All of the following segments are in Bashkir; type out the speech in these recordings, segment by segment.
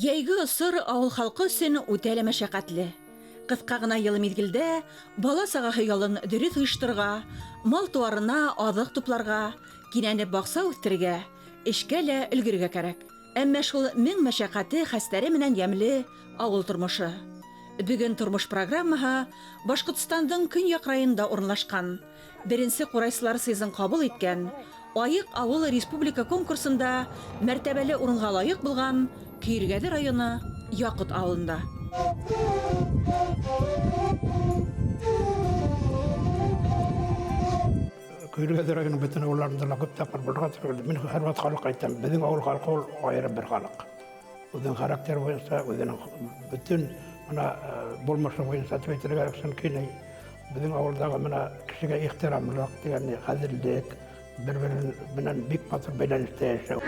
Йәйге осор авыл халкы өчен үтә лә мәшәкатьле. Кыска гына йылы мизгелдә бала-чагаһы ялын дөрес оештырырга, мал-туарына азык тупларга, кинәнеп бакча үстерергә, эшкә лә өлгерергә кәрәк. Әмма шул мең мәшәкате, хәстәре менән ямьле авыл тормышы. Бүген тормыш программаһы Башкортстандың көньяк районында урынлашкан, беренче курайчылар съездын кабул иткән, Аек авыл республика конкурсында мәртәбәле урынга лаек булган Көйргәде районы Якут авылында. Көйргәде районының бөтен авылларында ла күп тапкыр булырга туры килде. Мин һәрвакыт халыкка әйтәм, безнең авыл халкы ул аерым бер халык. Үзенең характеры буенча, үзенең бөтен менә булмышы буенча дип әйтергә кирәк, чөнки безнең авылдагы менә кешегә ихтирамлык дигән гаделлек, бер-берен белән бик матур бәйләнештә яшәү.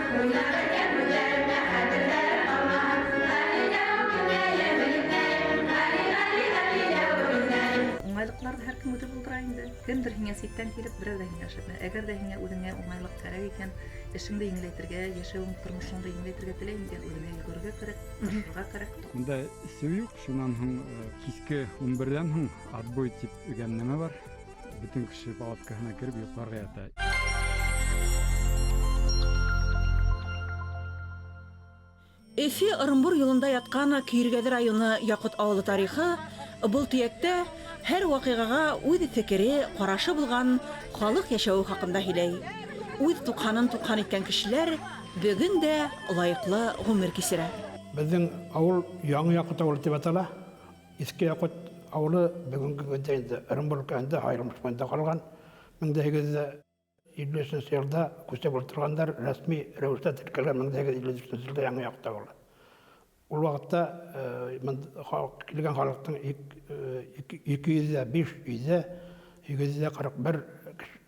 Уңайлыкларны һәркем үзе булдыра инде. Кемдер һиңә ситтән килеп, берәү дә һиңә эшләтмәй. Әгәр дә һиңә үзеңә уңайлык кәрәк икән, эшеңне җиңеләйтергә, яшәвең, тормышыңны җиңеләйтергә теләйм икән, үзеңә йөгерергә кирәк, тырышырга кирәк. Монда эссе юк, шуннан һуң кичке 11-дән һуң отбой дип дигән нәмә бар. Бөтен кеше палаткасына кереп йокларга ята. Өфе Ырымбур юлында яткан Көйргәде районы Якут авылы тарихы был төяктә һәр вакыйгага үз фикере, карашы булган халык яшәве хакында һөйләй. Үз тукханын тукхан иткән кешеләр бөгөн дә лаеклы гомер кичерә. Безнең авыл Яңа Якут авылы дип атала. Иске Якут авылы бүгенге көндә инде Ырымбур өлкәһендә аерылмыш буенда калган. 1853 елда күчеп утырганнар, рәсми рәвештә теркәлгән 1854 елда Яңа Якут авылы. Ул вакытта килгән халыктың 205 өйдә 841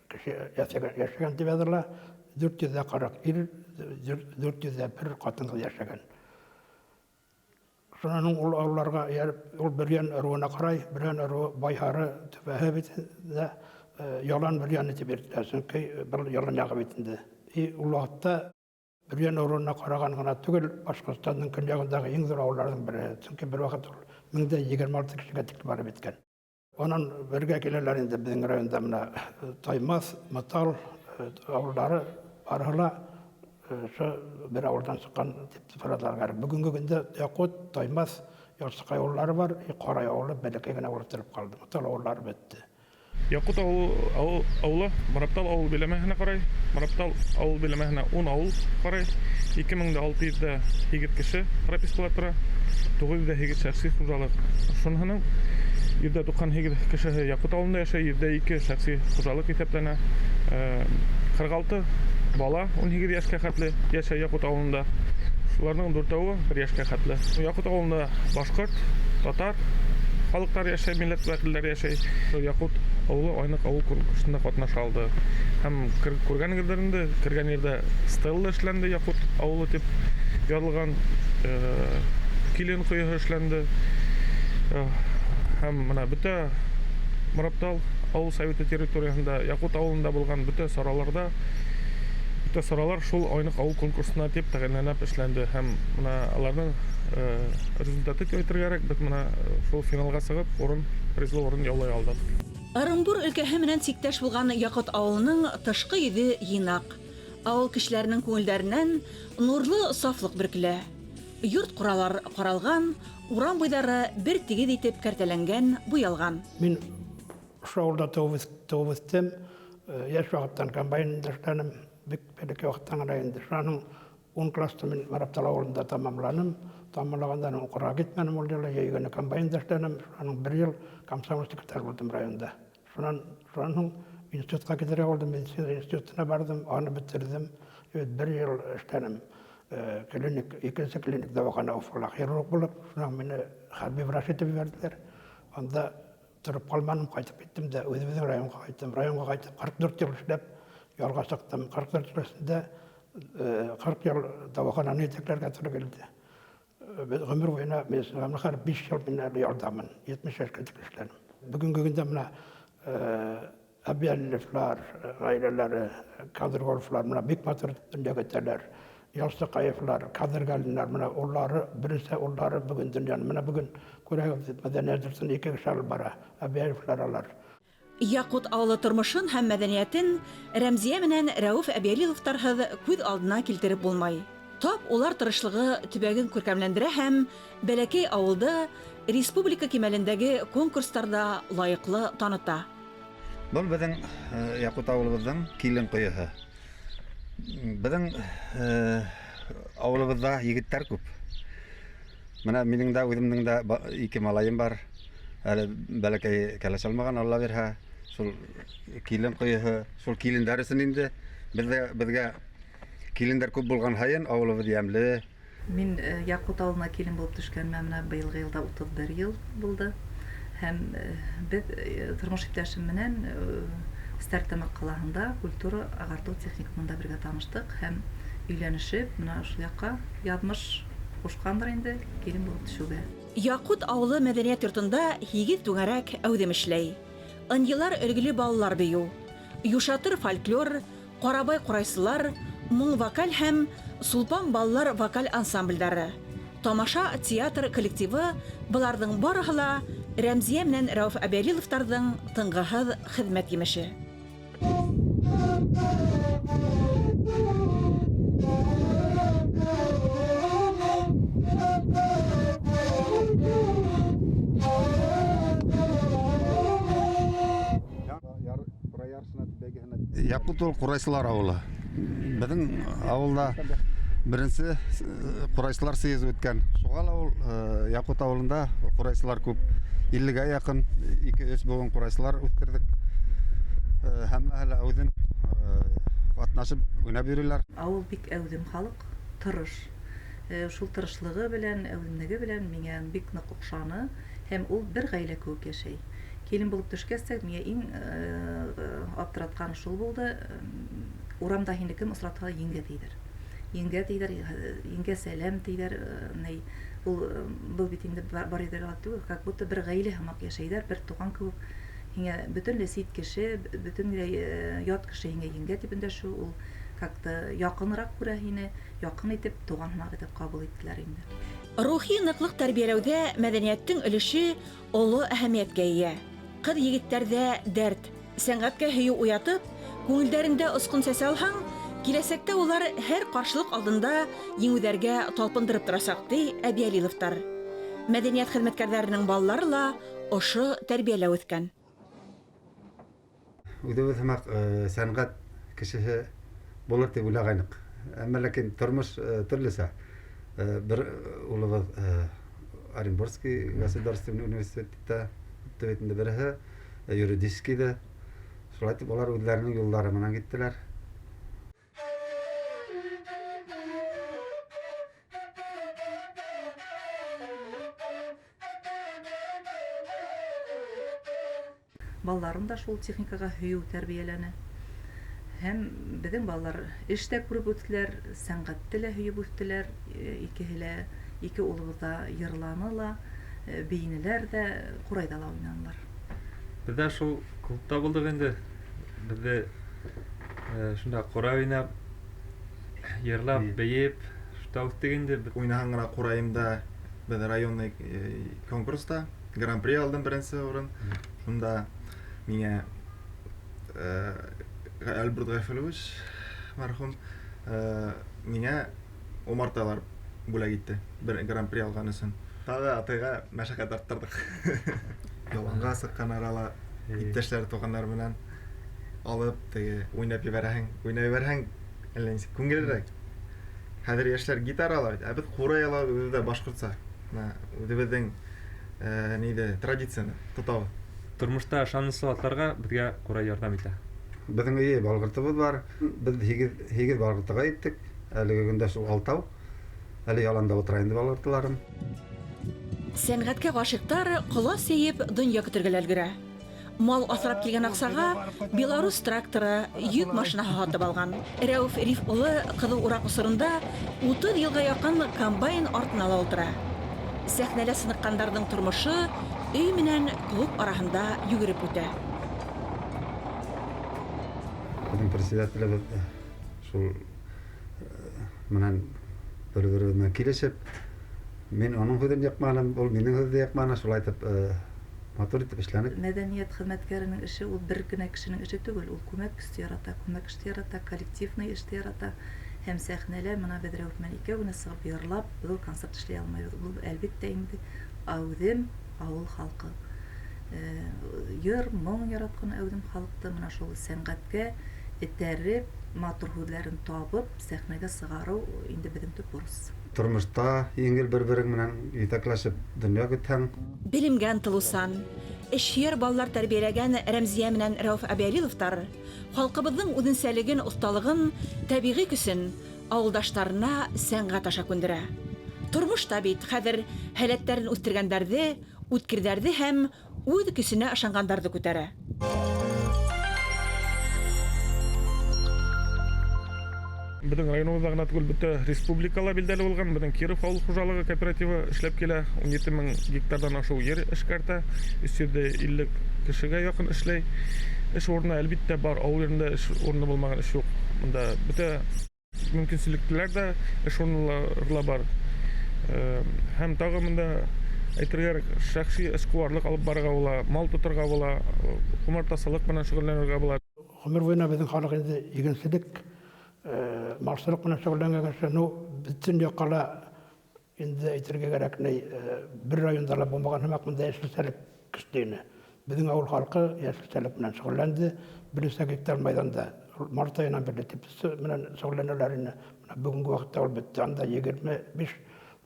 кеше яшәгән дип языла, 440 ир, 401 хатын-кыз яшәгән. Шуннан ул авылларга ияреп, ул Бөрьян ыруына карай, Бөрьян ыруы Байһары төбәге бит инде, Ялан Бөрьяны дип йөртелә, чөнки бер ялан ягы бит инде. И ул вакытта Бөрьян ыруына караган гына түгел, Башкортстанның көньягындагы иң зур авылларның бере, чөнки бервакыт ул 1026 кешегә тикле барып җиткән. Анан бергә киләләр инде безнең районда менә Таймас, Матал авыллары барысы ла шу бер авылдан чыккан дип фаразларга. Бүгенге көндә Якут, Таймас, Ярсыкай авыллары бар, и Карай авылы бәләкәй генә булып торып калды. Матал авыллары бетте. Якут авылы, авылы Мараптал авыл биләмәһенә карай. Мараптал авыл биләмәһенә 10 авыл карай. 2608 кеше пропискалап тора. 908 шәхси хуҗалык. Шунысының 198 кешеһе Якут авылында яшәй, 102 шәхси хуҗалык исәпләнә. 46 бала 18 яшькә хәтле яшәй Якут авылында. Шуларның дүртәве бер яшькә хәтле. Якут авылында башкорт, татар халыклары яшәй, милләт вәкилләре яшәй. Якут авылы Айнык авыл конкурсында катнаша алды. Һәм күргәнегездер инде, кергән җирдә стелла эшләнде, Якут авылы дип язылган килен коеһы эшләнде. Һәм менә бөтә Мораптал авыл советы территориясендә, Якут авылында булган бөтә сараларда, бөтә саралар шул Айнык авыл конкурсына дип тәгаенләнеп эшләнде. Һәм менә аларның результаты дип әйтергә кирәк, без менә шул финалга чыгып, урын, призлы урын яулый алдык. Ырымбур өлкәһе менән чиктәш булган Якут авылының тышкы йөзе йыйнак. Авыл кешеләренең күңелдәреннән нурлы сафлык бөркелә. Йорт-куралар каралган, урам буйлары бер тигез итеп кәртәләнгән, буялган. Мин шул авылда туып үстем. Яшь вакыттан комбайнда эшләдем. Бик бәләкәй вакыттан гына инде. Шуның 10 класста мин Мараптал авылында тәмамланым. Тәмамлаганнан укырга китмәдем ул елы, җәй көне комбайнда эшләдем. Шуның бер ел комсомол секретарь булдым районда. Шуннан шуннан соң институтка китәргә булдым. Медицина институтына бардым, аны бетердем. Бер ел эшләдем. Клиник, икенче клиник дәвахана Уфала хирург булып, шуннан мине хәрби врач итеп җибәрделәр. Анда торып калмадым, кайтып киттем дә үзебезнең районга кайттым. Районга кайтып 44 ел эшләп ялга чыктым. 44 ел эчендә 40 ел дәвахананы җитәкләргә туры килде. Гомер буена медицинага хәзер 5 ел мин әле ялдамын. 70 яшькә тикле эшләдем. Бүгенге көндә менә Әбиәллевлар гаиләләре, Кадырголовлар менә бик матур дөнья көтәләр. Ялсыҡаевлар, Ҡадырғәлиннар, менә уллары, беренсе уллары бөгөн донъяны. Менә бөгөн күрәһегеҙ, мәҙәниәт йортона ике кеше алып бара, Әбйәлиловлар алар. Яҡут ауылы тормошон һәм мәҙәниәтен Рәмзиә менән Рәүеф Әбйәлиловтарһыҙ күҙ алдына килтереп булмай. Тап улар тырышлығы төбәген күркәмләндерә һәм бәләкәй ауылды республика кимәлендәге конкурстарҙа лайыҡлы таныта. Был беҙҙең Яҡут ауылыбыҙҙың килен ҡойоһо. Беҙҙең ауылыбыҙҙа егеттәр күп. Мына минең дә, үҙемдең дә ике малайым бар. Әле бәләкәй кәләш алмаған, Алла бирһә. Шул килен ҡойоһо, шул килендәр өсөн инде беҙгә килендәр күп булған һайын ауылыбыҙ йәмле. Мин Яҡут ауылына килен булып төшкәнемә менә быйылғы йылда 31 йыл булды. Һәм беҙ тормош иптәшем менән Стәрлетамаҡ ҡалаһында культура ағартыу техникумында бергә таныштыҡ һәм өйләнешеп, мына ошол яҡҡа яҙмыш ҡушҡандыр инде килен булып төшөүгә. Яҡут ауылы мәҙәниәт йортонда 8 түңәрәк әүҙем эшләй. Ынйылар өлгөлө балалар бейеү, Юшатыр фольклор, Ҡарабай ҡурайсылар, Моң вокаль һәм Сулпан балалар вокаль ансамблдәре, Тамаша театр коллективы быларҙың барыһы ла Рәмзиә менән Рәүеф Әбйәлиловтарҙың тынғыһыҙ хеҙмәт емеше. Яҡут ул ҡурайсылар ауылы. Беҙҙең ауылда беренсе ҡурайсылар съезы үткән. Шуға ла ул Яҡут ауылында ҡурайсылар күп. 50-гә яҡын ике-өс быуын ҡурайсылар үҫтерҙек. Һәммәһе лә әүҙем ҡатнашып уйнап йөрөйләр. Ауыл бик әүҙем халыҡ, тырыш. Шул тырышлығы белән, әүҙемлеге белән миңә бик ныҡ оҡшаны һәм ул бер ғаилә кеүек йәшәй. Килен булып төшкәс тә миңә иң аптыратҡаны шул булды. Урамда һине кем осратһа, еңгә тейҙер. Еңгә тейҙер, еңгә сәләм тейҙер. Ней, ул, был бит инде бар ерҙә лә түгел, как будто бер ғаилә һымаҡ йәшәйҙәр, бер туған кеүек. Һиңә бөтөнләй сит кеше, бөтөнләй ят кеше һиңә еңгә тип өндәшеү, ул как-то яҡыныраҡ күрә һине, яҡын итеп, туған һымаҡ итеп ҡабул иттеләр инде. Рухи ныҡлыҡ тәрбиәләүҙә мәҙәниәттең өлөшө оло әһәмиәткә эйә. Ҡыҙ егеттәрҙә дәрт, сәнғәткә һөйөү уятып, күңелдәрендә осҡон сәсә алһаң, киләсәктә улар һәр ҡаршылыҡ алдында еңеүҙәргә талпындырып торасаҡ, ти Әбйәлиловтар. Мәҙәниәт хеҙмәткәрҙәренең балалары ла ошо тәрбиәлә үҫкән. Үҙебеҙ һымаҡ сәнғәт кешеһе булыр тип уйлағайныҡ. Әммә ләкин тормош төрлөсә. Бер улыбыҙ Оренбургский государственный университетта үтте бит инде, береһе юридическийҙа. Шулай итеп улар үҙҙәренең юлдары менән киттеләр. Балаларым да шул техникаға һөйөү тәрбиәләне. Һәм беҙҙең балалар эш тә күреп үҫтеләр, сәнғәтте лә һөйөп үҫтеләр. Икеһе лә, ике улыбыҙ ҙа йырланы ла, бейенеләр ҙә, ҡурайҙа ла уйнанылар. Беҙ ҙә шул клубта булдыҡ инде. Беҙ ҙә шунда ҡурай уйнап, йырлап, бейеп, шунда үҫтек инде. Уйнаһаң ғына ҡурайымда беҙ районный конкурста гран-при алдым беренсе урын. Шунда миңә Альберт Ғәфүлович мәрхүм миңә умарталар бүләк итте бер гран-при алған өсөн. Тағы атайға мәшәҡәт арттырҙыҡ. Яланға сыҡҡан арала иптәштәр, туғандар менән алып теге уйнап ебәрәһең, уйнап ебәрһәң әллә нисек күңеллерәк. Хәҙер йәштәр гитара ала бит, ә беҙ ҡурай алабыҙ, үҙебеҙ ҙә башҡортса. Бына үҙебеҙҙең ниҙе, традицияны тотабыҙ. Тормошта ышаныслы атларға беҙгә ҡурай ярҙам итә. Беҙҙең өйө балғыртыбыҙ бар. Беҙ һигеҙ балғыртыға еттек. Әлеге көндә шул алтау. Әле яланда ултыра инде балғыртыларым. Сәнғәткә ғашиҡтар ҡолас йәйеп донъя көтөргә лә өлгөрә. Мал аҫрап килгән аҡсаға Беларусь тракторы, йөк машинаһы һатып алған. Рәүеф Риф улы ҡыҙыу ураҡ осоронда 30 йылға яҡын комбайн артына ла ултыра. Сәхнәлә сыныҡҡандарҙың тормошо өй менән клуб араһында йүгереп үтә. Беҙҙең председателебеҙ шул Менән бер-беребеҙ менән килешеп, мин уның һүҙен йыҡманым, ул минең һүҙҙе йыҡманы, шулай итеп матур итеп эшләнек. Мәҙәниәт хеҙмәткәренең эше ул бер генә кешенең эше түгел, ул күмәк көстө ярата, күмәк эште ярата, коллективный эште ярата. Һәм сәхнәлә мына беҙ Рәүеф менән икәү генә сығып йырлап, ҙур концерт эшләй алмайбыҙ. Ул әлбиттә инде әүҙем ауыл халҡы. Йыр, моң яратҡан әүҙем халыҡты мына шул сәнғәткә этәреп, матур һүҙҙәрен табып, сәхнәгә сығарыу инде беҙҙең төп бурыс. Тормошта еңел бер-берең менән етәкләшеп донъя көтһәң. Белемгә ынтылыусан, эшһөйәр балалар тәрбиәләгән Рәмзиә менән Рәүеф Әбйәлиловтар халҡыбыҙҙың үҙенсәлеген, оҫталығын, тәбиғи көсөн ауылдаштарына сәнғәт аша күндерә. Тормош та бит хәҙер һәләттәрен үҫтергәндәрҙе, үткерҙәрҙе һәм үҙ көсөнә ышанғандарҙы күтәрә. Беҙҙең районыбыҙҙа ғына түгел, бөтә республикала билдәле булған беҙҙең Киров ауыл хужалығы кооперативы эшләп килә. 17 мең гектарҙан ашыу ер эшкәртә, 350 кешегә яҡын эшләй. Эш урыны әлбиттә бар, ауыл ерендә эш урыны булмаған эш юҡ. Бында бөтә мөмкинселектәр ҙә, эш урынлары ла бар. Һәм тағы бында әйтергә кәрәк, шәхси эшҡыуарлыҡ алып барырға була, мал тоторға була, умартасылыҡ менән шөғөлләнергә була. Ғүмер буйына беҙҙең халыҡ инде игенселек, малсылыҡ менән шөғөлләнгән кеше, ну, бөтөн яҡҡа ла инде әйтергә кәрәк, ни, бер районда ла булмаған һымаҡ бында йәшелсәлек көслө ине. Беҙҙең ауыл халҡы йәшелсәлек менән шөғөлләнде, бер нисә гектар майҙанда март айынан бирле теплица менән шөғөлләнәләр ине. Мына бөгөнгө ваҡытта ул бөттө. Анда 25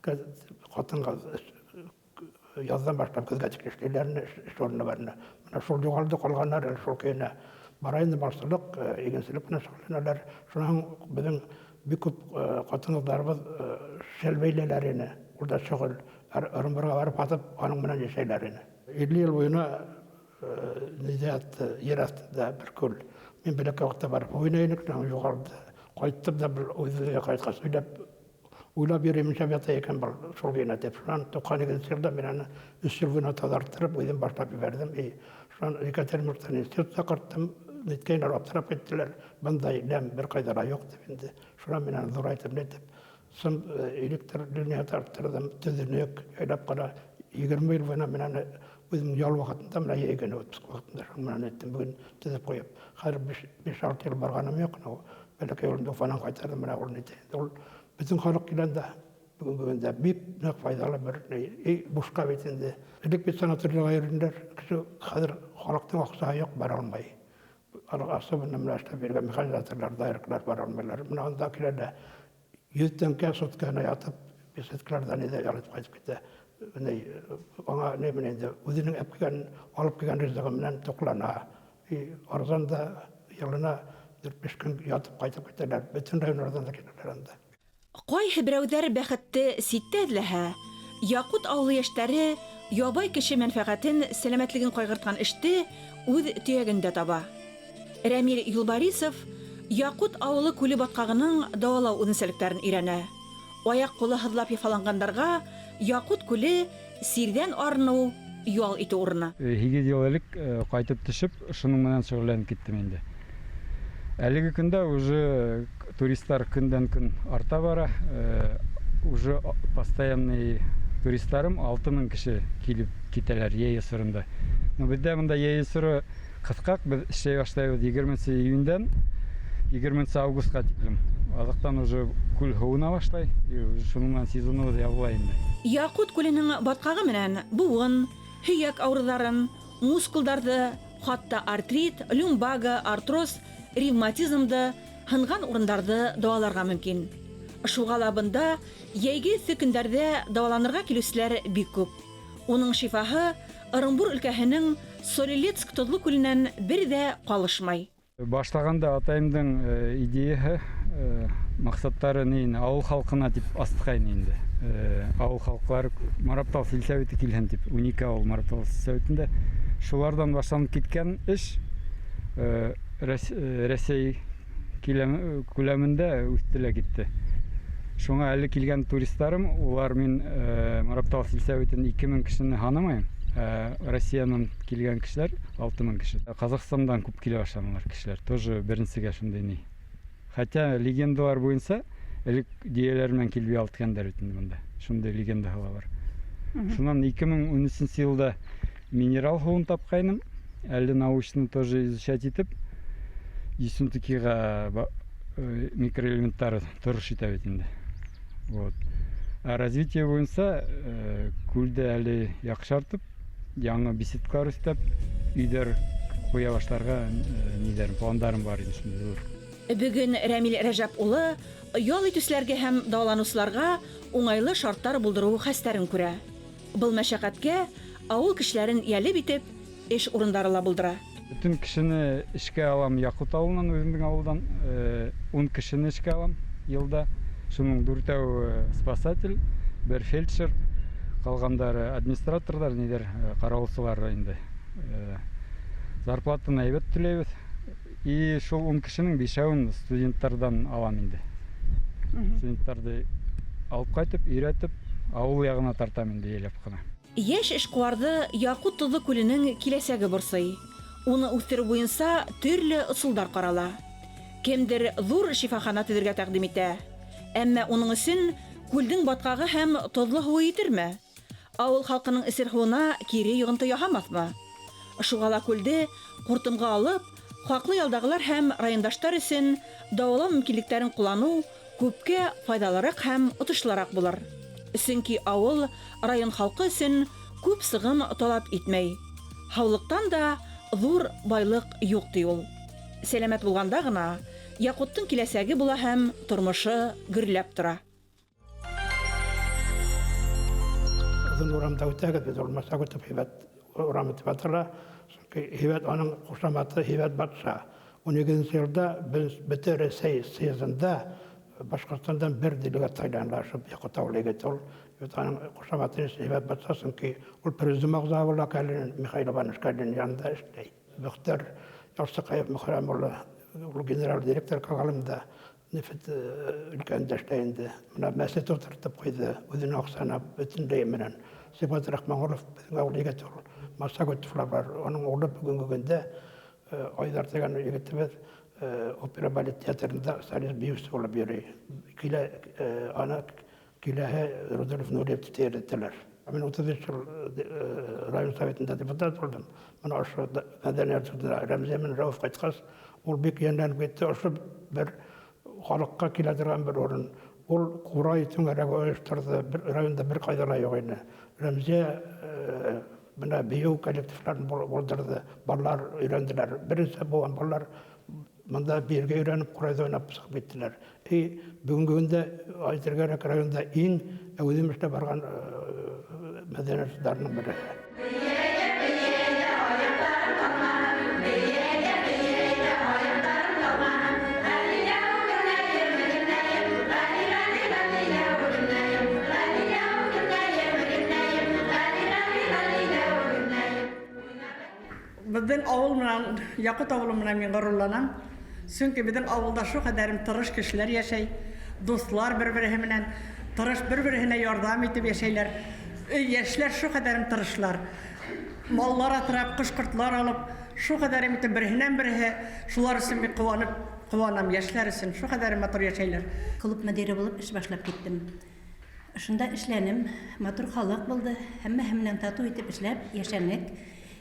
ҡатын-ҡыҙ яҙҙан башлап көҙгә тиклем эшләйләр ине, эш урыны бар ине. Мына шул юғалды, ҡалғандар әле шул көйөнә бара инде, малсылыҡ, игенселек менән шөғөлләнәләр. Шунан һуң беҙҙең бик күп ҡатын-ҡыҙҙарыбыҙ шәл бәйләләр ине. Ул да шөғөл. Ырымбурға барып һатып, аның менән йәшәйләр ине. 50 йыл буйына ниҙә ятты, ер аҫтында бер күл. Мин бәләкәй ваҡытта барып уйнай инек, шунан юғалды. Ҡайттым да бер үҙемә ҡайтҡас уйлап йөрөйөм, нишләп ята икән был шул көйөнә тип. Шунан 92 йылда мин аны 3 йыл буйына таҙарттырып, үҙем башлап ебәрҙем. И шунан Екатеринбургтан институтта ҡарттым. Ниткәйнәр аптырап киттеләр. Бындай ләм бер ҡайҙа ла юҡ тип инде. Шунан мин аны ҙурайтып нитеп, сым электр линия тарттырҙым, төҙөнөк, яйлап ҡына 20 йыл буйына мин аны үҙем ял ваҡытында, мына йәйгән отпуск ваҡытында шуның менән әйттем, бөгөн төҙөп ҡуйып. Хәҙер биш-алты йыл барғаным юҡ, ну, бәләкәй улымды Уфанан ҡайтарҙым, мына ул нитә инде. Ул бөтөн халыҡ килә дә, бөгөнгө көндә бик ныҡ файҙалы бер ни, и бушҡа бит инде. Элек бит санаторийға йөрөнөләр, кеше хәҙер халыҡтың аҡсаһы юҡ, бара алмай. Особенно мына эшләп йөрөгән механизаторлар, дайыркалар бара алмайлар. Мына анда килә дә 100 тәңкә суткаһына ятып, беседкаларҙан иҙә ялып ҡайтып китә. Ни, аңа ни менән инде үҙенең әп килгән, алып килгән ризығы менән туҡлана. И арзан да йылына дүрт-биш көн ятып ҡайтып китәләр. Бөтөн райондарҙан да киләләр анда. Ҡайһы берәүҙәр бәхетте ситтә эҙләһә, Яҡут ауылы йәштәре ябай кеше мәнфәғәтен, сәләмәтлеген ҡайғыртҡан эште үҙ төйәгендә таба. Рәмил Юлбарисов Яҡут ауылы күле батҡағының дауалау үҙенсәлектәрен өйрәнә. Аяҡ ҡулы һыҙлап яфаланғандарға Яҡут күле сирҙән арыныу, ял итеү урыны. 8 йыл элек ҡайтып төшөп, шуның менән шөғөлләнеп киттем инде. Әлеге көндә уже туристар көндән көн арта бара. Уже постоянный туристарым 6000 кеше килеп китәләр йәй осоронда. Но беҙҙә бында йәй осоро ҡыҫҡаҡ, беҙ эшләй башлайбыҙ егерменсе июндән егерменсе августҡа тиклем. Аҙаҡтан уже күл һыуына башлай, и уже шуның менән сезоныбыҙ ябыла инде. Яҡут күленең батҡағы менән быуын, һөйәк ауырыуҙарын, мускулдарҙы, хатта артрит, люмбага, артроз, ревматизмды, һынған урындарҙы дауаларға мөмкин. Шуға ла бында йәйге эҫе көндәрҙә дауаланырға килеүселәр бик күп. Уның шифаһы Ырымбур өлкәһенең Солилецк тоҙло күленән бер ҙә ҡалышмай. Башлағанда атайымдың идеяһы, маҡсаттары ни ине? Ауыл халҡына тип астыҡайны инде. Ауыл халҡылары Мараптал сельсоветы килһен тип, 12 ауыл Мараптал сельсоветында. Шуларҙан башланып киткән эш Рәсәй күләмендә үҫте лә китте. Шуңа әле килгән туристарым, улар мин Мараптал сельсоветын 2000 кешене һанамайым. Россиянан килгән кешеләр 6000 кеше. Ҡаҙағстандан күп килә башланылар кешеләр. Тоже беренсегә шундай ни. Хотя легендалар буйынса Элек дөйәләр менән килеп ял иткәндәр бит инде бында. Шундай легенда ла бар. Шунан 2013 йылда минерал һыуын тапҡайным. Әле научно тоже изучать итеп, Ессентукиға микроэлементтар торош итә бит инде. Вот. Ә развитие буйынса күлде әле яҡшыртып, яңы беседкалар өҫтәп, өйҙәр ҡуя башларға ниҙәрем, пландарым бар инде шундай ҙур. Бөгөн Рәмил Рәжәп улы ял итеүселәргә һәм дауаланыусыларға уңайлы шарттар булдырыу хәстәрен күрә. Был мәшәҡәткә ауыл кешеләрен йәлеп итеп, эш урындары ла булдыра. Бөтөн кешене эшкә алам Яҡут ауылынан, үҙемдең ауылдан 10 кешене эшкә алам йылда. Шуның дүртәү спасатель, бер фельдшер, ҡалғандары администраторҙар, ниҙәр, ҡарауылсылар инде. Зарплатаны әйбәт түләйбеҙ. И шул 10 кешенең 5-әүен студенттарҙан алам инде. Студенттарҙы алып ҡайтып, өйрәтеп, ауыл яғына тартам инде йәйләп ҡына. Йәш эшҡыуарҙы Яҡут тоҙло күленең киләсәге борсой. Уны үҫтереү буйынса төрлө ысулдар ҡарала. Кемдер ҙур шифахана төҙөргә тәҡдим итә. Әммә уның өсөн күлдең батҡағы һәм тоҙло һыуы етерме? Ауыл халҡының эсер һыуына кире йоғонто яһамаҫмы? Шуға ла күлде ҡуртымға алып, хаҡлы ялдағылар һәм райондаштар өсөн дауалау мөмкинлектәрен ҡулланыу күпкә файҙалыраҡ һәм отошлораҡ булыр. Сөнки ауыл район халҡы өсөн күп сығым талап итмәй. Һаулыҡтан да ҙур байлыҡ юҡ, ти ул. Сәләмәт булғанда ғына Яҡуттың киләсәге була һәм тормошо гөрләп тора. Оҙон урамда үтәгеҙ, беҙ ул Масагутов һибәт урамы тип атала. Сөнки һибәт аның ҡушаматы Һибәт батша. 12 йылда бөтә Рәсәй съездында Башҡортостандан бер делегат һайланды, шул Яҡут ауылы егете ул. Бит аның ҡушаматы Һибәт батша, сөнки ул президиум ағзаһы була, Калинин, Михаил Иванович Калинин янында эшләй. Мөхтәр Ялсыҡаев Мөхәррәм улы, ул генераль директор Ҡағалымда нефть өлкәһендә эшләй инде. Бына мәсет ултыртып ҡуйҙы, үҙенең аҡсаһына бөтөнләй менән. Сибғат Рахманғолов беҙҙең ауыл егете ул. Масагутовлар бар. Уның улы бөгөнгө көндә Айҙар тигән егетебеҙ опера балет театрында солист бейеүсе булып йөрөй. Килә, аны киләһе Рудольф Нуриев тип йөрөтәләр. Мин 33 йыл район советында депутат булдым. Бына ошо мәҙәниәт йортонда Рәмзиә менән Рәүеф ҡайтҡас, ул бик йәнләнеп китте. Ошо бер халыҡҡа килә торған бер урын. Ул ҡурай түңәрәге ойошторҙо, бер районда бер ҡайҙа ла юҡ ине. Рәмзиә бына бейеү коллективтарын булдырҙы, балалар өйрәнделәр. Беренсе булған балалар бында бейергә өйрәнеп, ҡурайҙа уйнап сығып киттеләр. И бөгөнгө көндә әйтергә кәрәк, районда иң үҙем эшләп барған мәҙәниәт йорттарының береһе. Беҙҙең ауыл менән, Яҡут ауылы менән мин ғорурланам. Сөнки беҙҙең ауылда шул ҡәҙәрем тырыш кешеләр йәшәй, дуҫлар бер-береһе менән тырыш, бер-береһенә ярҙам итеп йәшәйләр. Йәшләр шул ҡәҙәрем тырышлар. Маллар аҫрап, ҡош-ҡортлар алып, шул ҡәҙәрем итеп береһенән береһе, шулар өсөн бик ҡыуанып, ҡыуанам, йәшләр өсөн шул ҡәҙәрем матур йәшәйләр. Клуб мөдире булып эш башлап киттем. Шунда эшләнем, матур халыҡ булды, һәммәһе менән татыу итеп эшләп йәшәнек.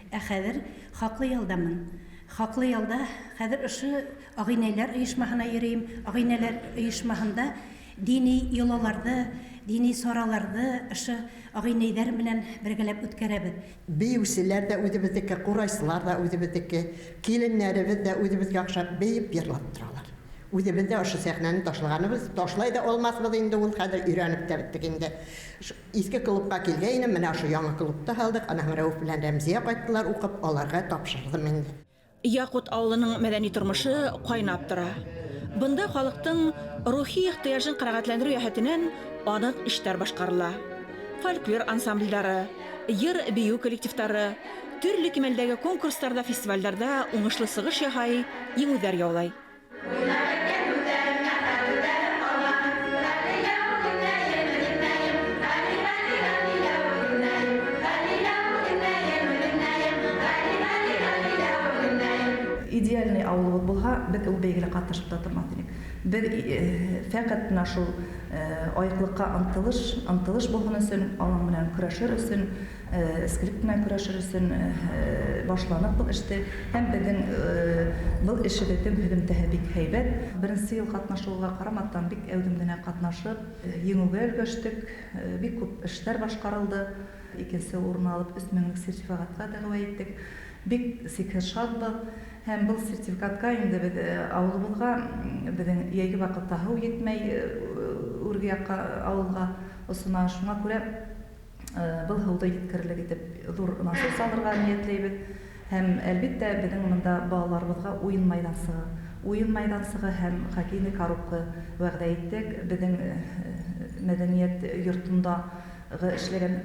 Ә хәҙер хаҡлы ялдамын. Хаҡлы ялда хәҙер ошо ағинәләр ойошмаһына йөрөйөм. Ағинәләр ойошмаһында дини йолаларҙы, дини сараларҙы ошо ағинәйҙәр менән бергәләп үткәрәбеҙ. Бейеүселәр ҙә үҙебеҙҙеке, ҡурайсылар ҙа үҙебеҙҙеке, киленнәребеҙ ҙә үҙебеҙгә оҡшап бейеп йырлап торалар. Үҙебеҙ ҙә ошо сәхнәне ташлағаныбыҙ, ташлай ҙа алмаҫбыҙ инде ул, хәҙер өйрәнеп тә беттек инде. Иҫке клубҡа килгәйнем, менә ошо яңы клубта һалдыҡ, ана һәм Рәүеф белән Рәмзиә ҡайттылар уҡып, аларға тапшырҙым инде. Яҡут ауылының мәҙәни тормошо ҡайнап тора. Бында халыҡтың рухи ихтыяжын ҡәнәғәтләндереү йәһәтенән аныҡ эштәр башҡарыла. Фольклор ансамблдары, йыр-бейеү коллективтары төрлө кимәлдәге конкурстарҙа, фестивалдәрҙә уңышлы сығыш яһай, еңеүҙәр яулай. Идеальный ауылыбыҙ булһа, беҙ ул бәйгелә ҡатнашып та тормаҫ инек. Беҙ фәҡәт менә шул айыҡлыҡҡа ынтылыш булһын өсөн, аның менән көрәшер өсөн, эскелек менән көрәшер өсөн башланыҡ был эште. Һәм беҙҙең был эшебеҙҙең һөҙөмтәһе бик һәйбәт. Беренсе йыл ҡатнашыуға ҡарамаҫтан бик әүҙем генә ҡатнашып, еңеүгә өлгәштек, бик күп эштәр башҡарылды. Икенсе урын алып 3 меңлек сертификатҡа дәғүә иттек. Бик сикһеҙ шатбыҙ. Һәм был сертификатҡа инде беҙ ауылыбыҙға, беҙҙең йәйге ваҡытта һыу етмәй үрге яҡҡа ауылға осона, шуңа күрә был һыуҙы еткерерлек итеп ҙур насос алырға ниәтләйбеҙ. Һәм әлбиттә беҙҙең бында балаларыбыҙға уйын майҙансығы һәм хоккейный коробка вәғәҙә иттек. Беҙҙең мәҙәниәт йортонда эшләгән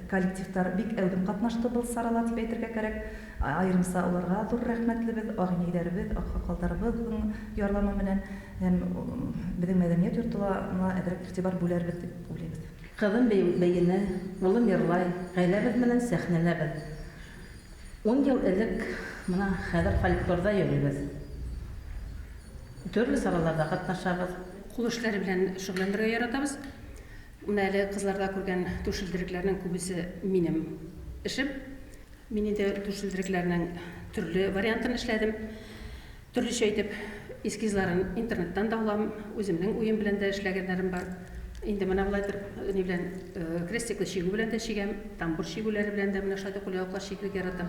коллективтар бик әүҙем ҡатнашты был сарала тип әйтергә кәрәк. Айырымса уларға ҙур рәхмәтлебеҙ, ағинәйҙәребеҙ, аҡһаҡалдарыбыҙҙың ярҙамы менән һәм беҙҙең мәҙәниәт йортона әҙерәк иғтибар бүләрбеҙ тип уйлайбыҙ. Ҡыҙым бейене, улым йырлай, ғаиләбеҙ менән сәхнәләбеҙ. 10 йыл элек бына хәҙер фольклорҙа йөрөйбөҙ. Төрлө сараларҙа ҡатнашабыҙ. Ҡул эштәре белән шөғөлләнергә яратабыҙ. Менә әле ҡыҙларҙа күргән түшелдерекләрнең күбесе минем эшем. Мин инде түшелдерекләрнең төрлө вариантын эшләдем. Төрлөсә итеп эскизларын интернеттан да алам, үземнең уйым белән дә эшләгәннәрем бар. Инде менә болай итеп, ни белән, крестиклы чигү белән дә чигәм, тамбур чигүләре белән дә менә шулай итеп кулъяулыҡлар чигергә яратам.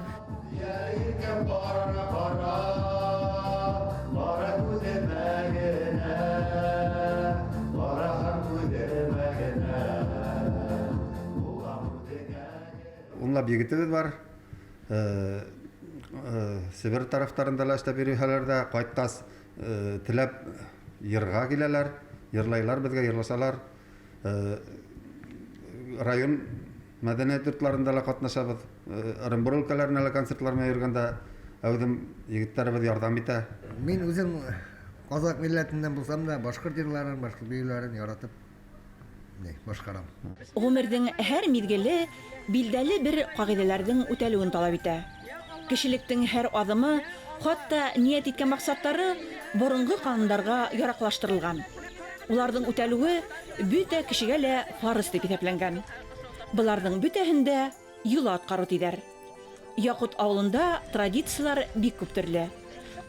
Унлап егетебеҙ бар. Себер тарафтарында ла эшләп йөрөйһәләр ҙә, ҡайтҡас теләп йырға киләләр, йырлайлар беҙгә, йырлашалар. Район мәҙәниәт йортларында ла ҡатнашабыҙ. Ырымбур өлкәләренә лә концертлар менән йөрөгәндә әүҙем егеттәребеҙ ярҙам итә. Мин үҙем ҡаҙаҡ милләтенән булһам да, башҡорт йырларын, башҡорт бейеүҙәрен яратып башҡарам. Ғүмерҙең һәр миҙгеле билдәле бер ҡағиҙәләрҙең үтәлеүен талап итә. Кешелектең һәр аҙымы, хатта ниәт иткән маҡсаттары боронғо ҡанундарға яраҡлаштырылған. Уларҙың үтәлеүе бөтә кешегә лә фарыз тип иҫәпләнгән. Быларҙың бөтәһен дә йола атҡарыу тиҙәр. Яҡут ауылында традициялар бик күп төрлө.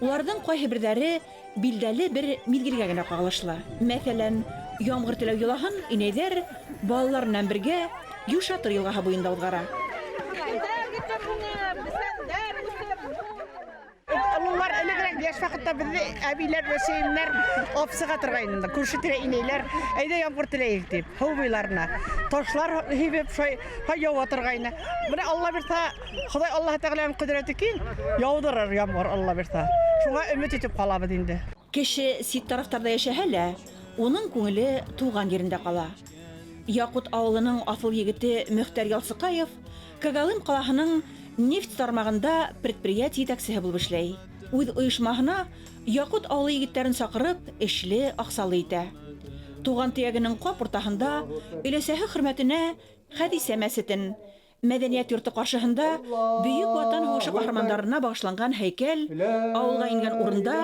Уларҙың ҡайһы берҙәре билдәле бер миҙгелгә генә ҡағылышлы. Мәҫәлән, ямғыр теләү йолаһын инәйҙәр балалар менән бергә Юшатыр йылғаһы буйында уҙғара. Ололар элегерәк йәш ваҡытта беҙҙе әбейҙәр, әсәйемдәр алып сыға торғайны инде. Күрше тирә инәйләр, әйҙә ямғыр теләйек тип, һыу буйларына ташлар һибеп, шулай яуа торғайны. Бына Алла бирһә, Хоҙай Аллаһ Тәғәләнең ҡөҙрәте киң, яуҙырыр ямғыр Алла бирһә. Шуға өмөт итеп ҡалабыҙ инде. Кеше сит тарафтарҙа йәшәһә лә, уның күңеле тыуған ерендә ҡала. Яҡут ауылының аҫыл егете Мөхтәр Ялсыҡаев Когалым ҡалаһының нефть тармағында предприятие етәксеһе булып эшләй. Үҙ ойошмаһына Яҡут ауылы егеттәрен саҡырып, эшле, аҡсалы итә. Туған төйәгенең ҡап уртаһында өләсәһе хөрмәтенә Хәҙисә мәсетен, мәҙәниәт йорто ҡаршыһында Бөйөк Ватан һуғышы ҡаһармандарына бағышланған һәйкәл, ауылға ингән урында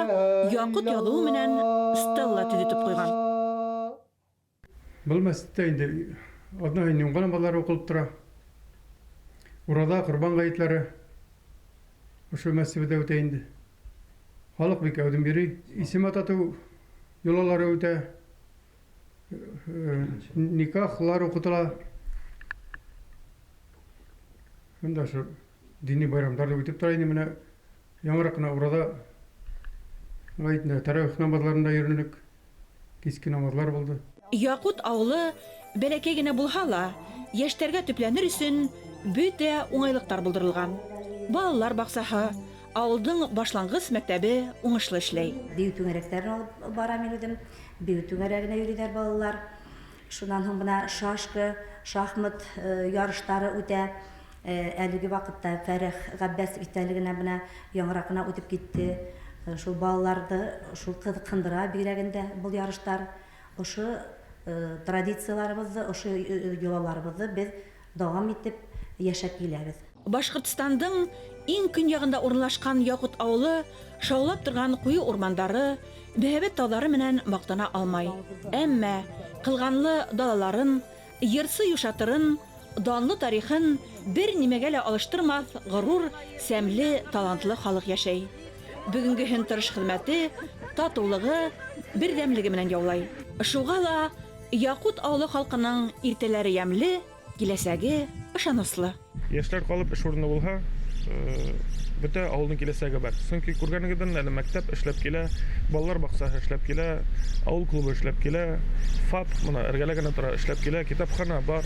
Яҡут яҙыуы менән стелла төҙөтөп ҡуйған. Был мәсеттә инде аҙна һайын йомға намаҙҙары уҡылып тора. Ураҙа, ҡорбан ғәйетләре ошо мәсеттә үтә инде. Халыҡ бик әүҙем йөрөй. Исем ататыу йолалары үтә. Никахлар уҡытыла. Шунда ошо дини байрамдар ҙа үтеп тора инде. Менә яңыраҡ ҡына ураҙа ғәйетендә тәрәүих намаҙларында йөрөнөк. Киске намаҙлар булды. Яҡут ауылы бәләкәй генә булһа ла, йәштәргә төпләнер өсөн бөтә уңайлыҡтар булдырылған. Балалар баҡсаһы, ауылдың башланғыс мәктәбе уңышлы эшләй. Бейеү түңәрәктәрен алып барам мин үҙем. Бейеү түңәрәгенә йөрөйҙәр балалар. Шунан һуң бына шашка, шахмат ярыштары үтә. Әлеге ваҡытта Фәрәх Ғәббәсов иҫтәлегенә бына яңыраҡ ҡына үтеп китте. Шул балаларҙы шул ҡыҙыҡһындыра бигерәгендә был ярыштар. Ошо традицияларыбыҙҙы, ошо йолаларыбыҙҙы беҙ дауам итеп йәшәп киләбеҙ. Башҡортостандың иң көньяғында урынлашҡан Яҡут ауылы шаулап торған ҡуйы урмандары, мөһабәт тауҙары менән маҡтана алмай. Әммә ҡылғанлы далаларын, йырсы юшатырын, данлы тарихын бер нимәгә лә алыштырмаҫ ғорур, сәмле, талантлы халыҡ йәшәй. Бөгөнгөһөн тырыш хеҙмәте, татыулығы, берҙәмлеге менән яулай. Шуға ла Яҡут ауылы халҡының иртәләре йәмле, киләсәге ышаныслы. Йәштәр ҡалып эш урыны булһа, бөтә ауылдың киләсәге бар. Сөнки күргәнегеҙҙән әле мәктәп эшләп килә, балалар баҡсаһы эшләп килә, ауыл клубы эшләп килә, ФАП мына эргәлә генә тора, эшләп килә, китапхана бар,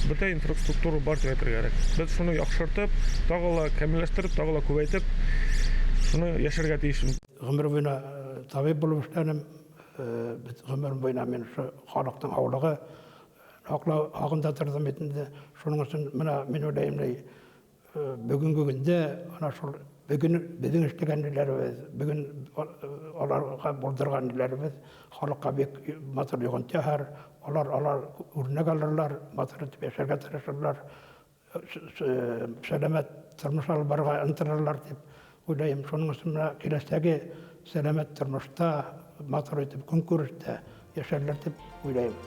бөтә инфраструктура бар тип әйтергә кәрәк. Беҙ шуны яҡшыртып, тағы ла камилләштереп, тағы ла күбәйтеп, шуны йәшәргә тейеш. Ғүмер буйына табип булып эшләнем. Ғүмерем буйына мин ошо халыҡтың һаулығы һаҡлау һағында торҙом бит инде. Шуның өсөн мына мин уйлайым, бөгөнгө көндә ана шул бөгөн беҙҙең эшләгән ниләребеҙ, бөгөн аларға булдырған ниләребеҙ халыҡҡа бик матур йоғонто яһар, алар үрнәк алырлар, матур итеп йәшәргә тырышырлар, сәләмәт тормош алып барырға ынтылырлар тип уйлайым. Шуның өсөн мына киләсәге сәләмәт тормошта, матур итеп көнкүрештә йәшәрләр тип уйлайым.